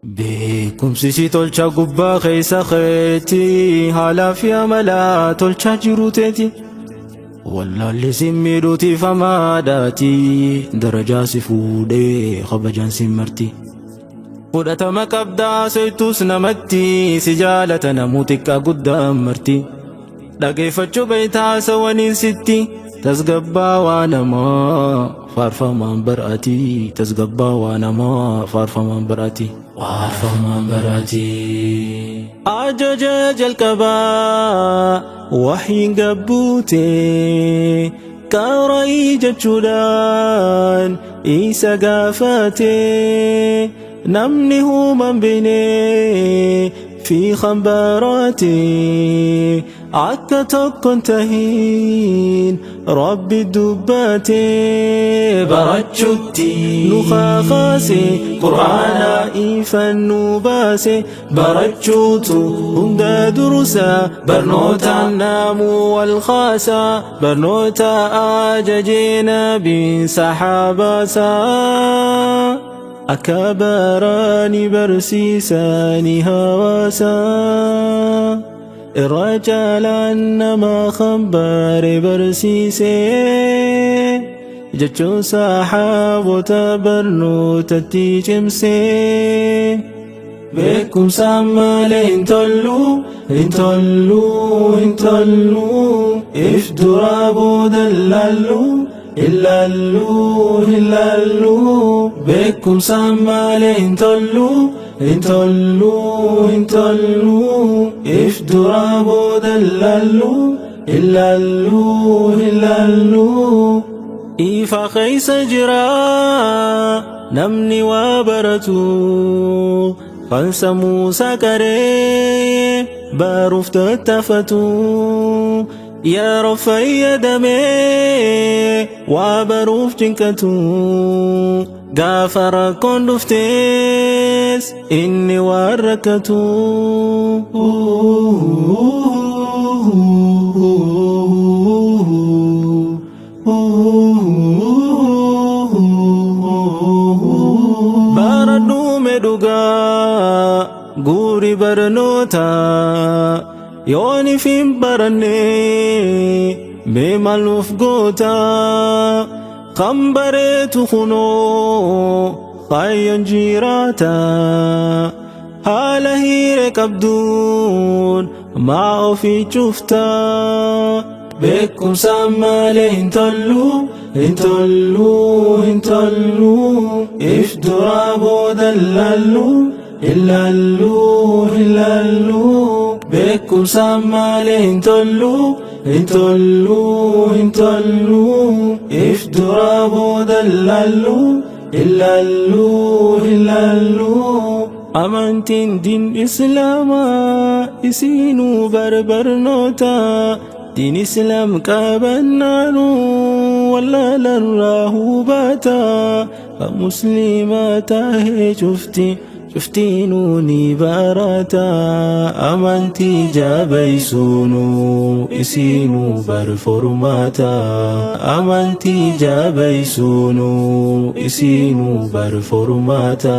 Beekumsi si tolcha gubbaa keessa keeti haalaa fi amalaa tolchaa jiru teeti. Wallaalli si miidhuutiif hamaadhaati darajaa si fuudhee kabajaan si marti. Fudhatama qabdaa soytuus namatti si jaalata namuu xiqqaa guddaa marti. Dhageeffachuu beektaa haasawaniin sitti tasgabbaa waa namaa faarfamaan bar'aati tasgabbaa waa namaa faarfamaan bar'aati. Faarfamaan bar'aati. Ajaja jalqabaa wahyiin gabbuute qara'ii jechuudhaan isa gaafate namni human beene fi khanbaraate akka tokkon tahin rabbi dubbate barachuutti nu kakaase qur'aana ifan nu baase barachuutu hunda dursa barnootaan naamuu wal kaasa barnoota ajajee nabiin saxaabaasa akka barani barsiisani hawaasa irra caalaan nama khanbare barsiise jechuun saxaabota barnootatti cimse. Beekumsaan malee hin tollu, hin tollu, hin tollu. If duraa booda ilaallu, ilaallu, ilaallu. Beekumsaan malee hin tollu, hin tollu, hin tollu. If duraa booda ilaallu, ilaallu, ilaallu. Ifa keessa jira namni waa baratu kan sammuu isaa qaree baruuf tattaafatu yeroo fayyadamee waa baruuf cinqatu gaafa rakkoon dhuftes inni waan rakkatu. Baradhuume dhugaa guuri barnoota yoonif hin baranne mee maluuf goota kan bareetu kunoo kaayyoon jiraata haala hiire qabduun maa ofii cufta. Beekumsaan malee hin tollu, hin tollu, hin tollu. If duraa booda ilaallu, ilaallu, ilaallu. Beekumsaan malee hin tollu, hin tollu, hin tollu. If duraa booda ilaallu, ilaallu, ilaallu. Amantiin diin Islaamaa isinuu barbarnoota. Diin Islaam qabannaanu wallaalarraa hubata. Musliima tahee cufti cuftinuu ni barata. Amantii jabeessuunu isinuu barformaata. Amantii jabeessuunu isinuu barformaata.